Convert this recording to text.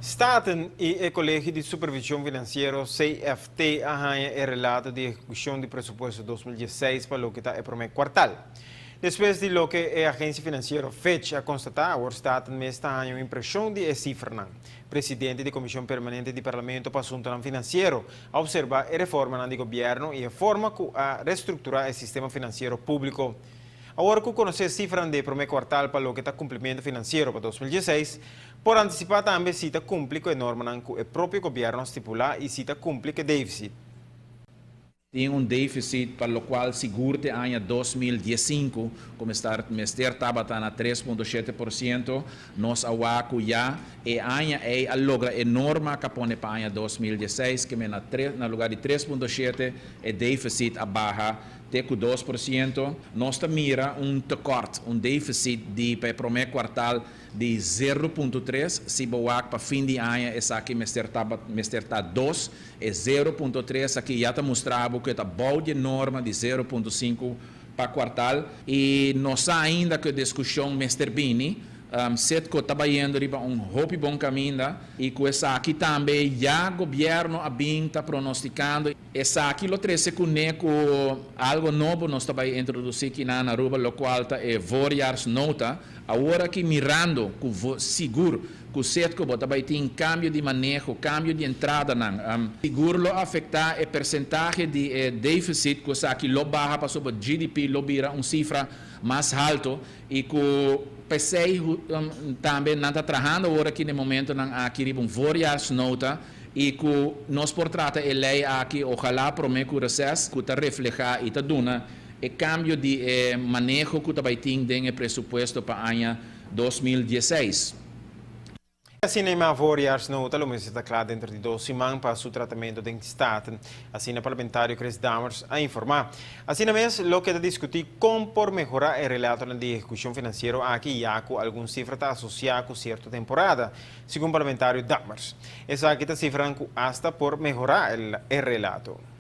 Staten i e Kolegio di Supervishon Finansiero, CFT, a haña e relato di ehekushon di presupuesto 2016 pa loke ta e promé kuartal. Despues di loke e agensia finansiero Fitch a konstatá, awor Staten mes ta haña un impreshon di e sifranan. Presidente di Komishon Permanente di Parlamento pa Asuntonan Finansiero a opservá e reformanan di gobièrnu i e forma ku a restrukturá e sistema finansiero públiko. Awor ku konosé sifranan di e promé kuartal pa loke ta kumplimentu finansiero pa 2016, por antisipá tambe si ta kumpli ku e normanan ku e propio gobièrnu a stipulá i si ta kumpli ku e défisit. Tin un défisit pa lokual sigur te aña 2015, ku mester tabata na 3.7%, nos a wak ku ya e aña ei a logra e norma ku a pone pa aña 2016, ku na lugá di 3.7 e défisit a baha te ku 2%. Nos ta mira un tekort, un défisit di pa promé kuartal di 0.3, si bo wak pa fin di aña esaki mester ta 2, e 0.3 aki ya ta mustra ku ta bou di norma di 0.5 pa kuartal i nos ainda ku diskushon mester bini. Setco ta bayendo riba un hopi bon kaminda i ku esaki tambe ya gobièrnu a bin ta pronostikando esaki lo trese kuné ku algu nobo nos ta bai introdusí aki na Aruba, lokual ta e voorjaarsnota. Awor aki mirando ku sigur ku Setco bo ta bai tin kambio di maneho, kambio di entradanan, sigur lo afektá e persentahe di défisit, ku esaki lo baha pasobra GDP lo bira un sifra mas haltu i ku p'esei tambe nan ta trahando awor aki na momentonan aki riba un voorjaarsnota i ku nos por trata e lei aki ohalá promé ku reses ku ta reflehá i ta duna e kambio di maneho ku ta bai tin den e presupuesto pa aña 2016. Asina e voorjaarsnota lo mester ta kla denter di 2 siman pa su tratamentu den Staten. Asina parlamentario Chris Dammers a informá. Asina mes, lo keda diskutí kon por mehorá e relato di ehekushon finansiero aki, ya ku algun sifra ta asosiá ku sierto temporada, segun parlamentario Dammers. Esaki ta sifra ku hasta por mehorá e relato.